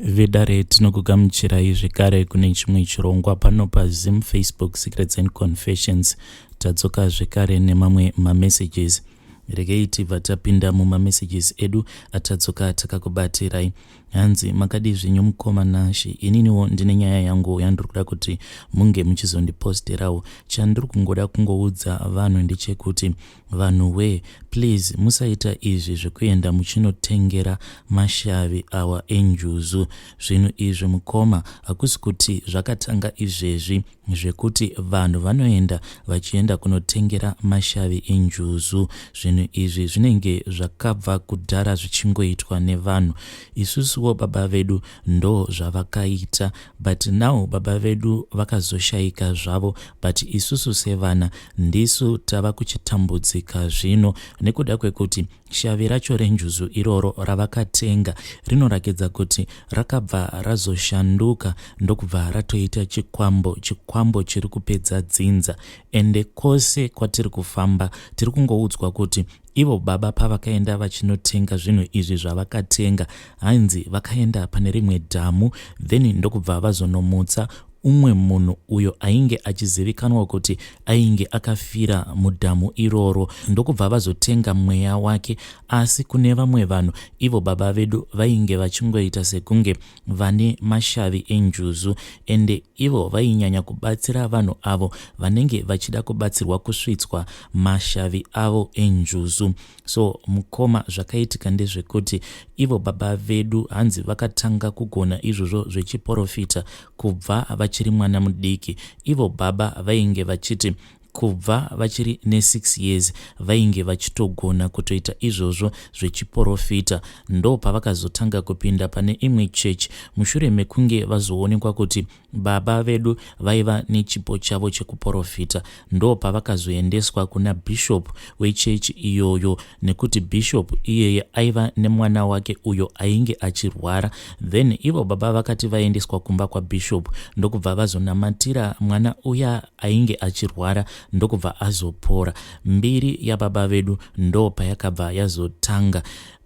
Vedare, tinokugamuchirai zvekare kune chimwe chirongwa pano paZim Facebook Secrets and Confessions. Tadzoka zvekare nemamwe mamessages. Regei tibva tapinda mumamessages edu atadzoka takakubatirai. Hanzi, makadii zvenyu mukoma Nashe? Ininiwo ndine nyaya yangu yandiri kuda kuti munge muchizondiposterawo. Chandiri kungoda kungoudza vanhu ndechekuti vanhu wee, please musaita izvi zvekuenda muchinotengera mashavi awa enjuzu. Zvinhu izvi mukoma hakusi kuti zvakatanga izvezvi zvekuti vanhu vanoenda vachienda kunotengera mashavi enjuzu. Zvinhu izvi zvinenge zvakabva kudhara zvichingoitwa nevanhu. Isusuwo baba vedu ndo zvavakaita, but now baba vedu vakazoshaika zvavo, but isusu sevana ndisu tava kuchitambudzika zvino nekuda kwekuti shavi racho renjuzu iroro ravakatenga rinorakidza kuti rakabva razoshanduka ndokubva ratoita chikwambo, chikwambo chiri kupedza dzinza. Ende kwose kwatiri kufamba tiri kungoudzwa kuti ivo baba pavakaenda vachinotenga zvinhu izvi zvavakatenga, hanzi vakaenda pane rimwe dhamu, then ndokubva vazonomutsa umwe munhu uyo ainge achizivikanwa kuti ainge akafira mudhamu iroro, ndokubva vazotenga mweya wake. Asi kune vamwe vanhu, ivo baba vedu vainge vachingoita sekunge vane mashavi enjuzu, ende ivo vainyanya kubatsira vanhu avo vanenge vachida kubatsirwa kusvitswa mashavi avo enjuzu. So mukoma, zvakaitika ndezvekuti ivo baba vedu hanzi vakatanga kugona izvozvo zvechiporofita kubva vachiri mwana mudiki. Ivo baba vainge vachiti kubva vachiri ne6 years vainge vachitogona kutoita izvozvo zvechiporofita. Ndo pavakazotanga kupinda pane imwe chechi mushure mekunge vazoonekwa kuti baba vedu vaiva nechipo chavo chekuporofita. Ndo pavakazoendeswa kuna bishop wechechi iyoyo, nekuti bishop iyeye aiva nemwana wake uyo ainge achirwara. Then ivo baba vakati vaendeswa kumba kwabishop, ndokubva vazonamatira mwana uya ainge achirwara, ndokubva azopora. Mbiri yababa vedu ndo payakabva yazotanga.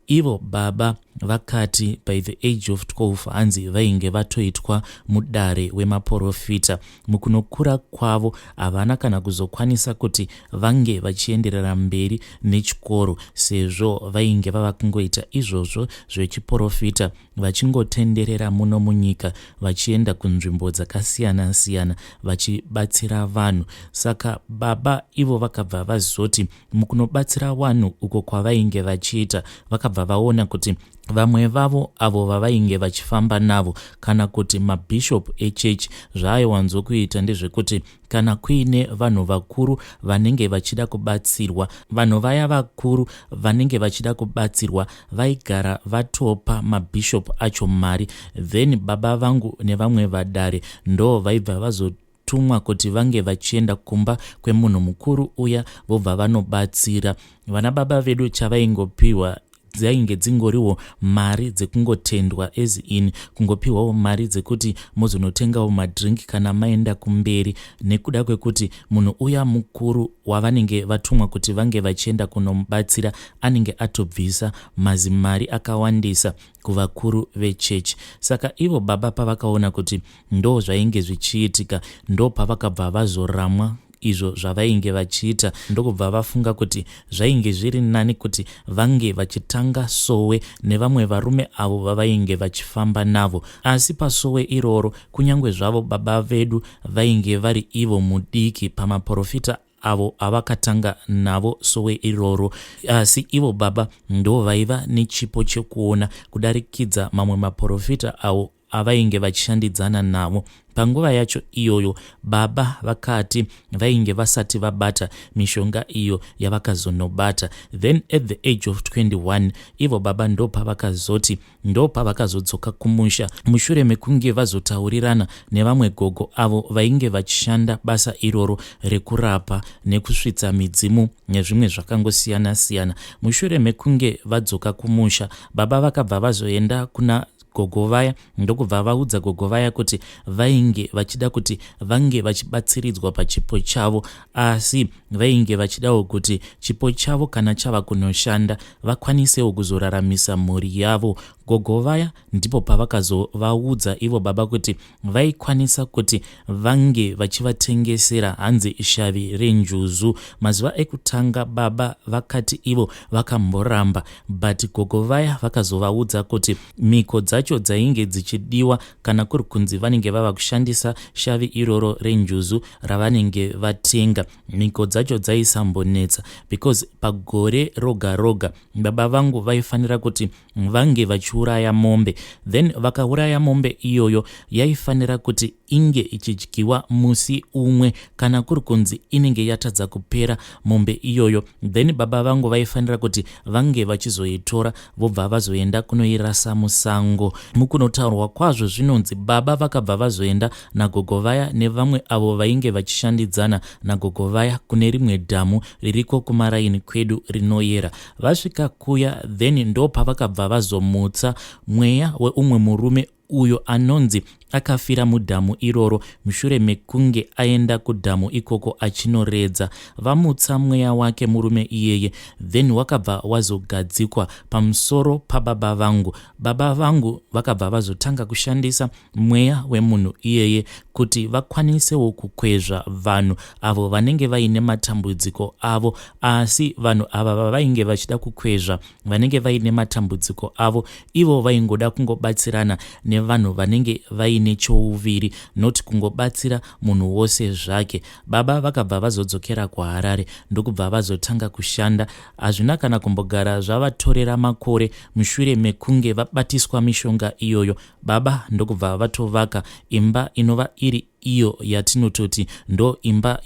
Ivo baba vakati by the age of 12 hanzi vainge vatoitwa mudare wemaporofita. Mukunokura kwavo havana kana kuzokwanisa kuti vange vachienderera mberi nechikoro, sezvo vainge vava kungoita izvozvo zvechiporofita, vachingotenderera muno munyika, vachienda kunzvimbo dzakasiyana-siyana vachibatsira vanhu. Saka baba ivo vakabva vazoti mukunobatsira vanhu uko kwavainge vachiita, vakabva vaona kuti vamwe vavo avo vavainge vachifamba navo, kana kuti mabhishop echechi, zvaaiwanzokuita ndezvekuti kana kuine vanhu vakuru vanenge vachida kubatsirwa, vanhu vaya vakuru vanenge vachida kubatsirwa vaigara vatopa mabhishop acho mari. Then baba vangu nevamwe vadare ndo vaibva vazotumwa kuti vange vachienda kumba kwemunhu mukuru uya, vobva vanobatsira vana baba vedu. Chavaingopiwa dzainge dzingoriwo mari dzekungotendwa, as in kungopiwawo mari dzekuti mozonotengawo madrink kana maenda kumberi, nekuda kwekuti munhu uya mukuru wavanenge vatumwa kuti vange vachienda kunomubatsira anenge atobvisa mazimari akawandisa kuvakuru vechechi. Saka ivo baba pavakaona kuti ndo zvainge zvichiitika, ndo pavakabva vazoramwa izvo zvavainge vachiita, ndokubva vafunga kuti zvainge zviri nani kuti vange vachitanga sowe nevamwe varume avo vavainge vachifamba navo. Asi pasowe iroro, kunyange zvavo baba vedu vainge vari ivo mudiki pamaprofita avo avakatanga navo sowe iroro, asi ivo baba ndo vaiva nechipo chekuona kudarikidza mamwe maprofita avo avainge vachishandidzana navo panguva yacho iyoyo. Baba vakati vainge vasati vabata mishonga iyo yavakazonobata. Then at the age of 21 ivo baba ndopavakazoti, ndopavakazodzoka kumusha mushure mekunge vazotaurirana nevamwe gogo avo vainge vachishanda basa iroro rekurapa nekusvitsa midzimu nezvimwe zvakangosiyana-siyana. Mushure mekunge vadzoka kumusha, baba vakabva vazoenda kuna gogo vaya, ndokubva vaudza gogo vaya kuti vainge vachida kuti vange vachibatsiridzwa pachipo chavo, asi vainge vachidawo kuti chipo chavo kana chava kunoshanda vakwanisewo kuzoraramisa mhuri yavo. Gogo vaya ndipo pavakazovaudza ivo baba kuti vaikwanisa kuti vange vachivatengesera hanzi shavi renjuzu. Mazuva ekutanga baba vakati ivo vakamboramba, but gogo vaya vakazovaudza kuti mhiko dzacho dzainge dzichidiwa kana kuri kunzi vanenge vava kushandisa shavi iroro renjuzu ravanenge vatenga. Mhiko dzacho dzaisambonetsa because pagore roga roga baba vangu vaifanira kuti vange vachiuraya mombe, then vakauraya mombe iyoyo yaifanira kuti inge ichidyiwa musi umwe. Kana kuri kunzi inenge yatadza kupera mombe iyoyo, then baba vangu vaifanira kuti vange vachizoitora vobva vazoenda kunoirasa musango. Mukunotaurwa kwazvo zvinonzi baba vakabva vazoenda nagogo vaya nevamwe avo vainge vachishandidzana nagogo vaya kune rimwe dhamu ririko kumaraini kwedu rinoyera. Vasvika kuya, then ndopavakabva vazomutsa mweya weumwe murume uyo anonzi akafira mudhamu iroro mushure mekunge aenda kudhamu ikoko achinoredza. Vamutsa mweya wake murume iyeye, then wakabva wazogadzikwa pamusoro pababa vangu. Baba vangu vakabva vazotanga kushandisa mweya wemunhu iyeye kuti vakwanisewo kukwezva vanhu avo vanenge vaine matambudziko avo. Asi vanhu ava vavainge vachida kukwezva vanenge vaine matambudziko avo, ivo vaingoda kungobatsirana nevanhu vanenge vaine chouviri, not kungobatsira munhu wose zvake. Baba vakabva vazodzokera kuHarare ndokubva vazotanga kushanda. Hazvina kana kumbogara zvavatorera makore mushure mekunge vabatiswa mishonga iyoyo, baba ndokubva vatovaka imba inova iri iyo yatinototi ndo imba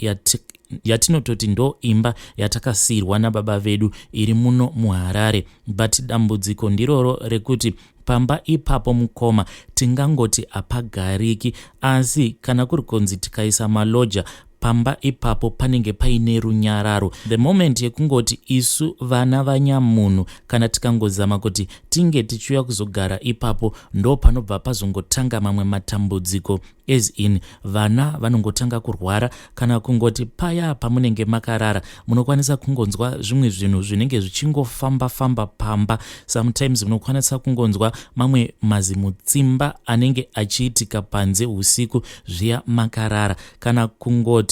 yatinototi ndo imba yatakasiyirwa nababa vedu iri muno muHarare. But dambudziko ndiroro rekuti pamba ipapo, mukoma, tingangoti hapagariki, asi kana kuri kunzi tikaisa maloja pamba ipapo panenge paine runyararo. The moment yekungoti isu vana vanyamunhu kana tikangozama kuti tinge tichiuya kuzogara ipapo, ndo panobva pazongotanga mamwe matambudziko, as in vana vanongotanga kurwara, kana kungoti paya pamunenge makarara munokwanisa kungonzwa zvimwe zvinhu zvinenge zvichingofamba-famba pamba. Sometimes munokwanisa kungonzwa mamwe mazimutsimba anenge achiitika panze usiku zviya makarara, kana kungoti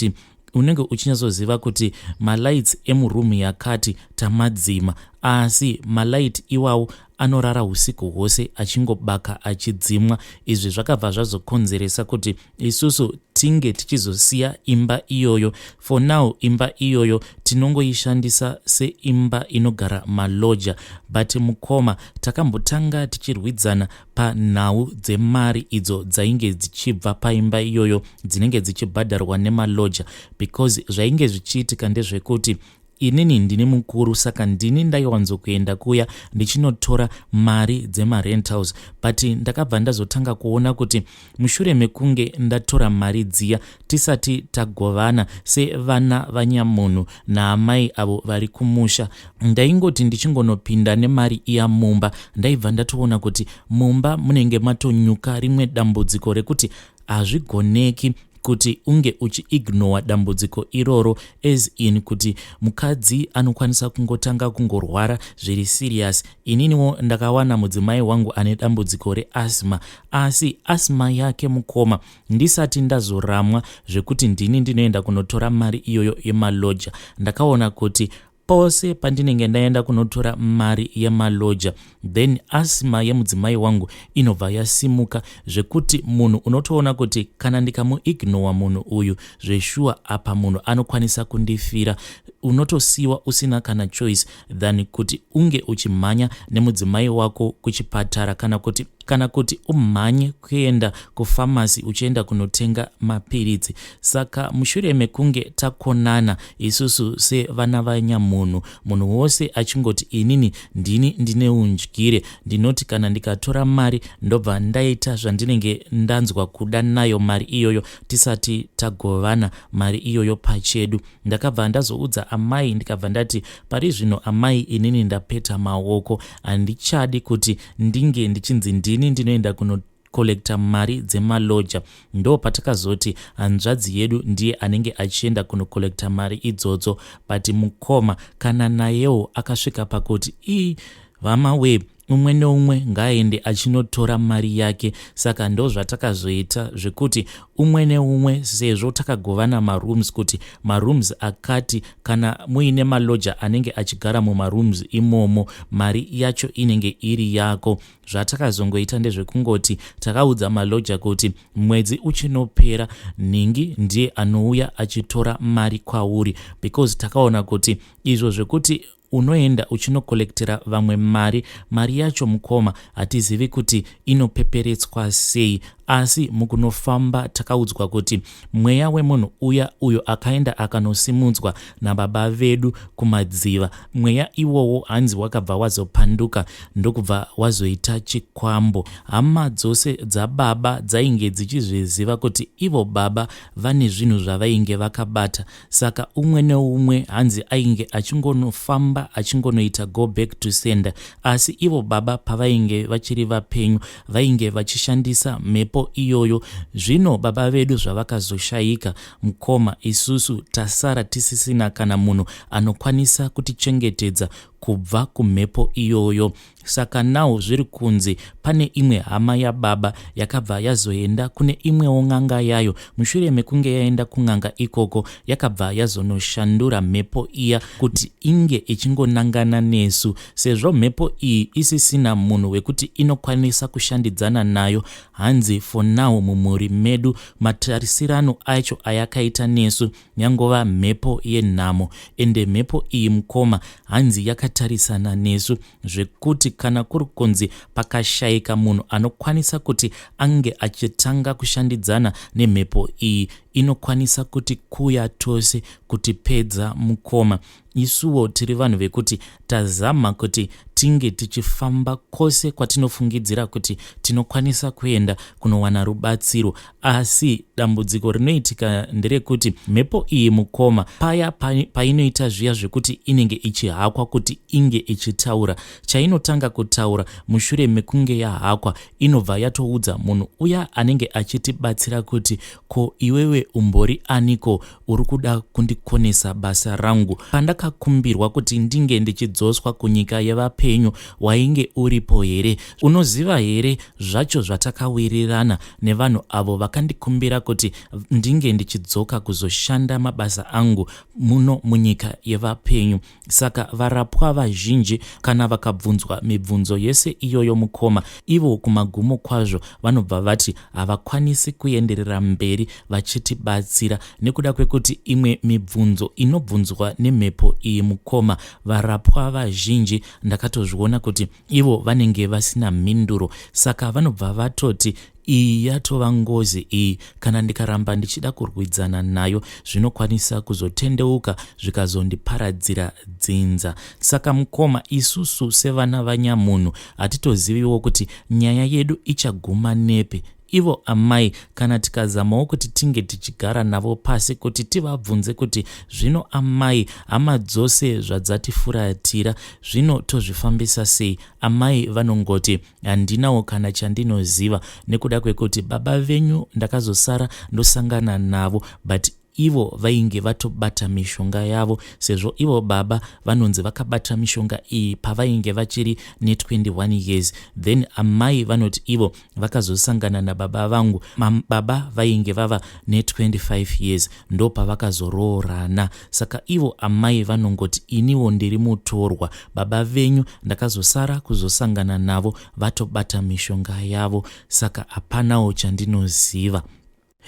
unenge uchinyatsoziva kuti malights emurumu yakati tamadzima, asi malight iwawo anorara usiku hwose achingobaka achidzimwa. Izvi zvakabva zvazokonzeresa kuti isusu tinge tichizosiya imba iyoyo. For now imba iyoyo tinongoishandisa seimba inogara maloja. But mukoma, takambotanga tichirwidzana panhau dzemari idzo dzainge dzichibva paimba iyoyo dzinenge dzichibhadharwa nemaloja, because zvainge zvichiitika ndezvekuti inini ndini mukuru, saka ndini ndaiwanzokuenda kuya ndichinotora mari dzemarentals. But ndakabva ndazotanga kuona kuti mushure mekunge ndatora mari dziya tisati tagovana sevana vanyamunhu naamai avo vari kumusha, ndaingoti ndichingonopinda nemari iya mumba, ndaibva ndatoona kuti mumba munenge matonyuka rimwe dambudziko rekuti hazvigoneki kuti unge uchiignora dambudziko iroro, as in kuti mukadzi anokwanisa kungotanga kungorwara zviri serious. Ininiwo ndakawana mudzimai wangu ane dambudziko reasthma, asi asthma yake, mukoma, ndisati ndazoramwa zvekuti ndini ndinoenda kunotora mari iyoyo yemaloja, ndakaona kuti pose pandinenge ndaenda kunotora mari yemaloja, then asthma yemudzimai wangu inobva yasimuka zvekuti munhu unotoona kuti kana ndikamuignora munhu uyu zveshuwa, apa munhu anokwanisa kundifira. Unotosiyiwa usina kana choice than kuti unge uchimhanya nemudzimai wako kuchipatara, kana kuti umhanye kuenda kufamasi uchienda kunotenga mapiritsi. Saka mushure mekunge takonana isusu sevana vanyamunhu, munhu wose achingoti inini ndini ndine undyire, ndinoti kana ndikatora mari ndobva ndaita zvandinenge ndanzwa kuda nayo mari iyoyo tisati tagovana mari iyoyo pachedu, ndakabva ndazoudza amai, ndikabva ndati, "Pari zvino amai, inini ndapeta maoko. Handichadi kuti ndinge ndichinzi ndini ndinoenda kuno collecta mari dzemaloja." Ndo patakazoti hanzvadzi yedu ndiye anenge achienda kunocollecta mari idzodzo. But mukoma, kana nayewo akasvika pakuti ii vamawe. Umwe neumwe ngaaende achinotora mari yake. Saka ndozvatakazoita zvekuti umwe neumwe, sezvo takagovana marooms, kuti marooms akati kana muine maloja anenge achigara mumarooms imomo, mari yacho inenge iri yako. Zvatakazongoita ndezvekungoti takaudza maloja kuti mwedzi uchinopera nhingi ndiye anouya achitora mari kwauri, because takaona kuti izvo zvekuti unoenda uchinokolektera vamwe mari, mari yacho mukoma hatizivi kuti inopeperetswa sei. Asi mukunofamba takaudzwa kuti mweya wemunhu uya uyo akaenda akanosimudzwa nababa vedu kumadziva, mweya iwowo hanzi wakabva wazopanduka ndokubva wazoita chikwambo. Hama dzose dzababa dzainge dzichizviziva kuti ivo baba vane zvinhu zvavainge vakabata. Saka umwe neumwe hanzi ainge achingonofamba achingonoita go back to sender. Asi ivo baba pavainge vachiri vapenyu vainge vachishandisa mhepo iyoyo. Zvino baba vedu zvavakazoshayika mukoma, isusu tasara tisisina kana munhu anokwanisa kutichengetedza kubva kumhepo iyoyo. Saka now zviri kunzi pane imwe hama yababa yakabva yazoenda kune imwewo n'anga yayo. Mushure mekunge yaenda kun'anga ikoko, yakabva yazonoshandura mhepo iya kuti inge ichingonangana nesu. Sezvo mhepo iyi isisina munhu wekuti inokwanisa kushandidzana nayo, hanzi for now mumhuri medu matarisirano acho ayakaita nesu yangova mhepo yenhamo. Ende mhepo iyi mukoma hanzi yakatarisana nesu zvekuti kana kuri kunzi pakashayika munhu anokwanisa kuti ange achitanga kushandidzana nemhepo iyi, inokwanisa kuti kuya tose kutipedza mukoma. Isuwo tiri vanhu vekuti tazama kuti tinge tichifamba kwose kwatinofungidzira kuti tinokwanisa kuenda kunowana rubatsiro, asi dambudziko rinoitika nderekuti mhepo iyi mukoma paya painoita zviya zvekuti inenge ichihakwa kuti inge ichitaura, chainotanga kutaura mushure mekunge yahakwa, inobva yatoudza munhu uya anenge achitibatsira kuti ko iwewe umbori aniko uri kuda kundikonesa basa rangu? Pandakakumbirwa kuti ndinge ndichidzoswa kunyika yevapenyu wainge uripo here? Unoziva here zvacho zvatakawirirana nevanhu avo vakandikumbira kuti ndinge ndichidzoka kuzoshanda mabasa angu muno munyika yevapenyu? Saka varapwa vazhinji kana vakabvunzwa mibvunzo yese iyoyo mukoma, ivo kumagumo kwazvo vanobva vati havakwanisi kuenderera mberi vachitibatsira nekuda kwekuti imwe mibvunzo inobvunzwa nemhepo iyi mukoma, varapwa vazhinji ndakatozviona kuti ivo vanenge vasina mhinduro. Saka vanobva vatoti iyi yatova ngozi iyi, kana ndikaramba ndichida kurwidzana nayo zvinokwanisa kuzotendeuka zvikazondiparadzira dzinza. Saka mukoma, isusu sevana vanyamunhu hatitoziviwo kuti nyaya yedu ichaguma nepi. Ivo amai kana tikazamawo kuti tinge tichigara navo pasi kuti tivabvunze kuti zvino amai, hama dzose zvadzatifuratira zvino tozvifambisa sei, amai vanongoti handinawo kana chandinoziva nekuda kwekuti baba venyu ndakazosara ndosangana navo, but ivo vainge vatobata mishonga yavo, sezvo ivo baba vanonzi vakabata mishonga iyi pavainge vachiri ne21 years. Then amai vanoti ivo vakazosangana nababa vangu, baba vainge vava ne25 years, ndopavakazoroorana. Saka ivo amai vanongoti iniwo ndiri mutorwa, baba venyu ndakazosara kuzosangana navo vatobata mishonga yavo, saka hapanawo chandinoziva.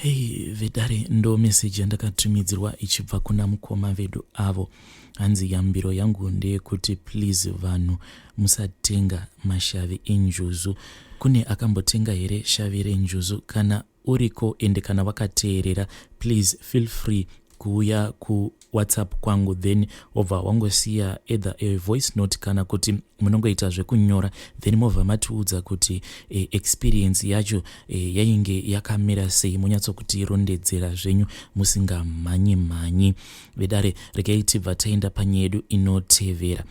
Hei vedare, ndo meseji yandakatumidzirwa ichibva kuna mukoma vedu avo. Hanzi yambiro yangu ndeyekuti please vanhu musatenga mashavi enjuzu. Kune akambotenga here shavi renjuzu? Kana uriko ende kana wakateerera, please feel free kuuya kuWhatsApp kwangu, then wobva wangosiya either a voice note kana kuti munongoita zvekunyora, then mobva matiudza kuti experience yacho yainge yakamira sei, monyatsokutirondedzera zvenyu musingamhanyi mhanyi. Vedare, regai tibva taenda panyaya yedu inotevera.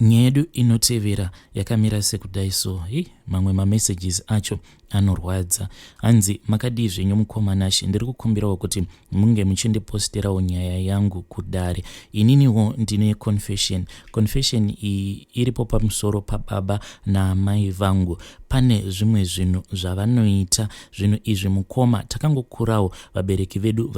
Nyaya yedu inotevera yakamira sekudai so hei mamwe mamessages acho anorwadza. Hanzi makadii zvenyu mukoma Nashe ndiri kukumbirawo kuti munge muchindiposterawo nyaya yangu kudare. Ininiwo ndine confession. Confession iyi iripo pamusoro pababa naamai vangu. Pane zvimwe zvinhu zvavanoita zvinhu izvi mukoma takangokurawo vabereki vedu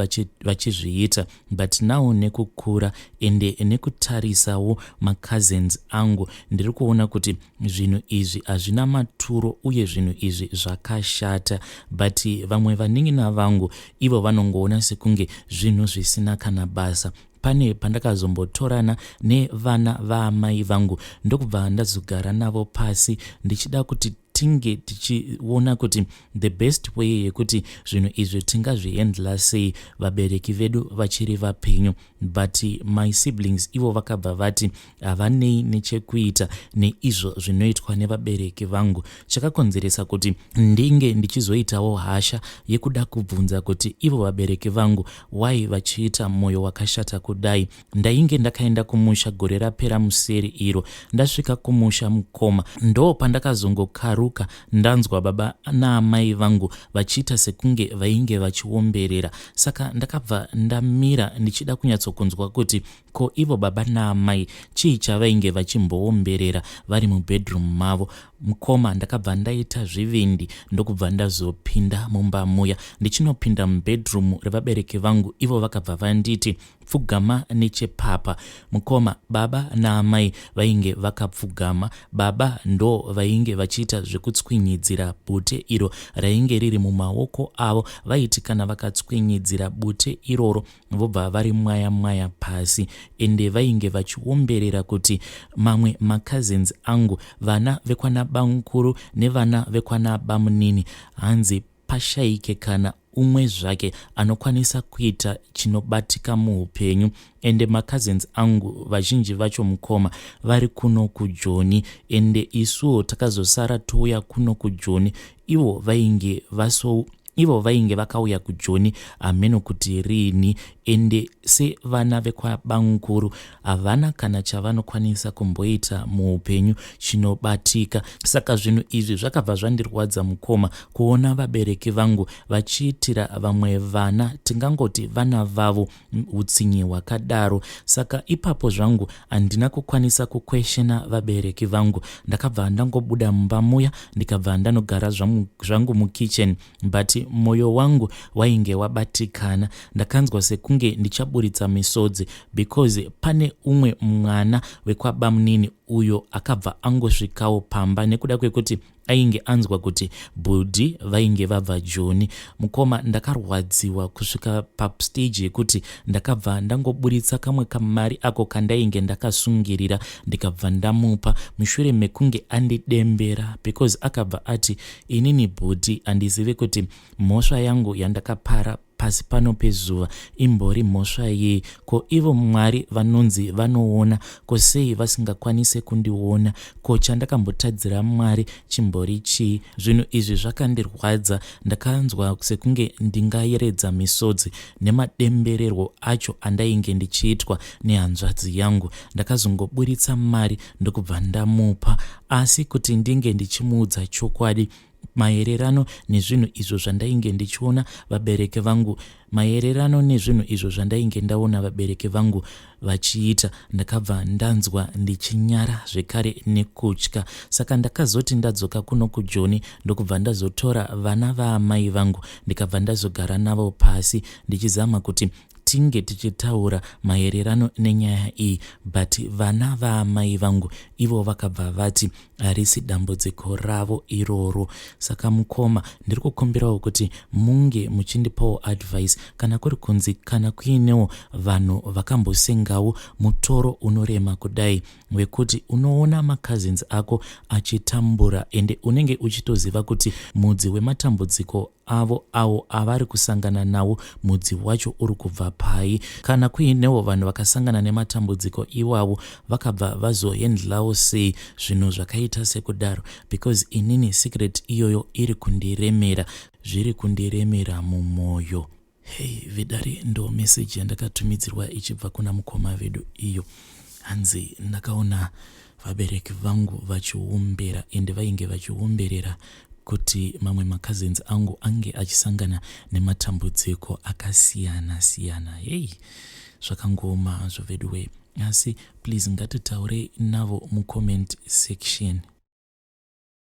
vachizviita but now nekukura ende nekutarisawo macousins angu ndiri kuona kuti zvinhu izvi hazvina maturo uye zvinhu izvi zvakashata but vamwe vanin'ina vangu ivo vanongoona sekunge zvinhu zvisina kana basa pane pandakazombotorana nevana vaamai vangu ndokubva ndazogara navo pasi ndichida kuti tinge tichiona kuti the best way yekuti zvinhu izvi tingazvihandla sei vabereki vedu vachiri vapenyu but my siblings ivo vakabva vati havanei nechekuita neizvo zvinoitwa nevabereki vangu chakakonzeresa kuti ndinge ndichizoitawo hasha yekuda kubvunza kuti ivo vabereki vangu why vachiita mwoyo wakashata kudai Ndainge ndakaenda kumusha gore rapera museri iro. Ndasvika kumusha mukoma ndo pandakazongokaruka ndanzwa baba naamai vangu vachiita sekunge vainge vachiomberera. Saka ndakabva ndamira ndichida kunyatsokunzwa kuti ko ivo baba naamai chii chavainge vachimboomberera vari mubedroom mavo. Mukoma ndakabva ndaita zvivindi ndokubva ndazopinda mumba muya. Ndichinopinda mubedroom revabereki vangu ivo vakabva vanditi Pfugama nechepapa. Mukoma, baba naamai vainge vakapfugama. Baba ndo vainge vachiita zvekutswinyidzira bute iro rainge riri mumaoko avo. Vaiti kana vakatswinyidzira bute iroro vobva varimwaya mwaya pasi. Ende vainge vachiomberera kuti mamwe macousins angu, vana vekwanabamukuru nevana vekwanabamunini hanzi pashaike kana umwe zvake anokwanisa kuita chinobatika muupenyu ende macousins angu vazhinji vacho mukoma vari kuno kujoni ende isuwo takazosara touya kuno kujoni ivo vainge vaso ivo vainge vakauya kujoni hameno kuti riini ende sevana vekwabamukuru havana kana chavanokwanisa kumboita muupenyu chinobatika. Saka zvinhu izvi zvakabva zvandirwadza mukoma kuona vabereki vangu vachiitira vamwe vana tingangoti vana vavo utsinye hwakadaro. Saka ipapo zvangu handina kukwanisa kukweshena vabereki vangu. Ndakabva ndangobuda mumba muya ndikabva ndanogara zvangu mukitchen but moyo wangu wainge wabatikana ndakanzwa sekunge ndichaburitsa misodzi because pane umwe mwana wekwabamunini uyo akabva angosvikawo pamba nekuda kwekuti ainge anzwa kuti bhudhi vainge vabva joni mukoma ndakarwadziwa kusvika pastage yekuti ndakabva ndangoburitsa kamwe kamari ako kandainge ndakasungirira ndikabva ndamupa mushure mekunge andidembera because akabva ati Inini bhuti handizive kuti mhosva yangu yandakapara pasi pano pezuva imbori mhosva yei ko ivo mwari vanonzi vanoona ko sei vasingakwanise kundiona ko chandakambotadzira mwari chimbori chii zvinhu izvi zvakandirwadza ndakanzwa sekunge ndingayeredza misodzi nemadembererwo acho andainge ndichiitwa nehanzvadzi yangu ndakazongoburitsa mari ndokubva ndamupa asi kuti ndinge ndichimuudza chokwadi maererano nezvinhu izvo zvandainge ndichiona vabereki vangu maererano nezvinhu izvo zvandainge ndaona vabereki vangu vachiita ndakabva ndanzwa ndichinyara zvekare nekutya saka ndakazoti ndadzoka kuno kujoni ndokubva ndazotora vana vaamai vangu ndikabva ndazogara navo pasi ndichizama kuti tinge tichitaura maererano nenyaya iyi but vana vaamai vangu ivo vakabva vati harisi dambudziko ravo iroro saka mukoma ndiri kukumbirawo kuti munge muchindipawo advice kana kuri kunzi kana kuinewo vanhu vakambosengawo mutoro unorema kudai wekuti unoona macousins ako achitambura ende unenge uchitoziva kuti mudzi wematambudziko avo awo avari kusangana nawo mudzi wacho uri kubva pai kana kuinewo vanhu vakasangana nematambudziko iwawo vakabva vazohendlawo sei zvinhu zvakaita sekudaro because inini secret iyoyo iri kundiremera zviri kundiremera mumwoyo Hey vedare ndo message yandakatumidzirwa ichibva kuna mukoma vedu iyo hanzi ndakaona. Vabereki vangu vachiombera, ende vainge vachiomberera kuti mamwe macousins angu ange achisangana nematambudziko akasiyana siyana. Hei, zvakangooma hazvo veduwe, asi please ngatitaurei navo mucomment section.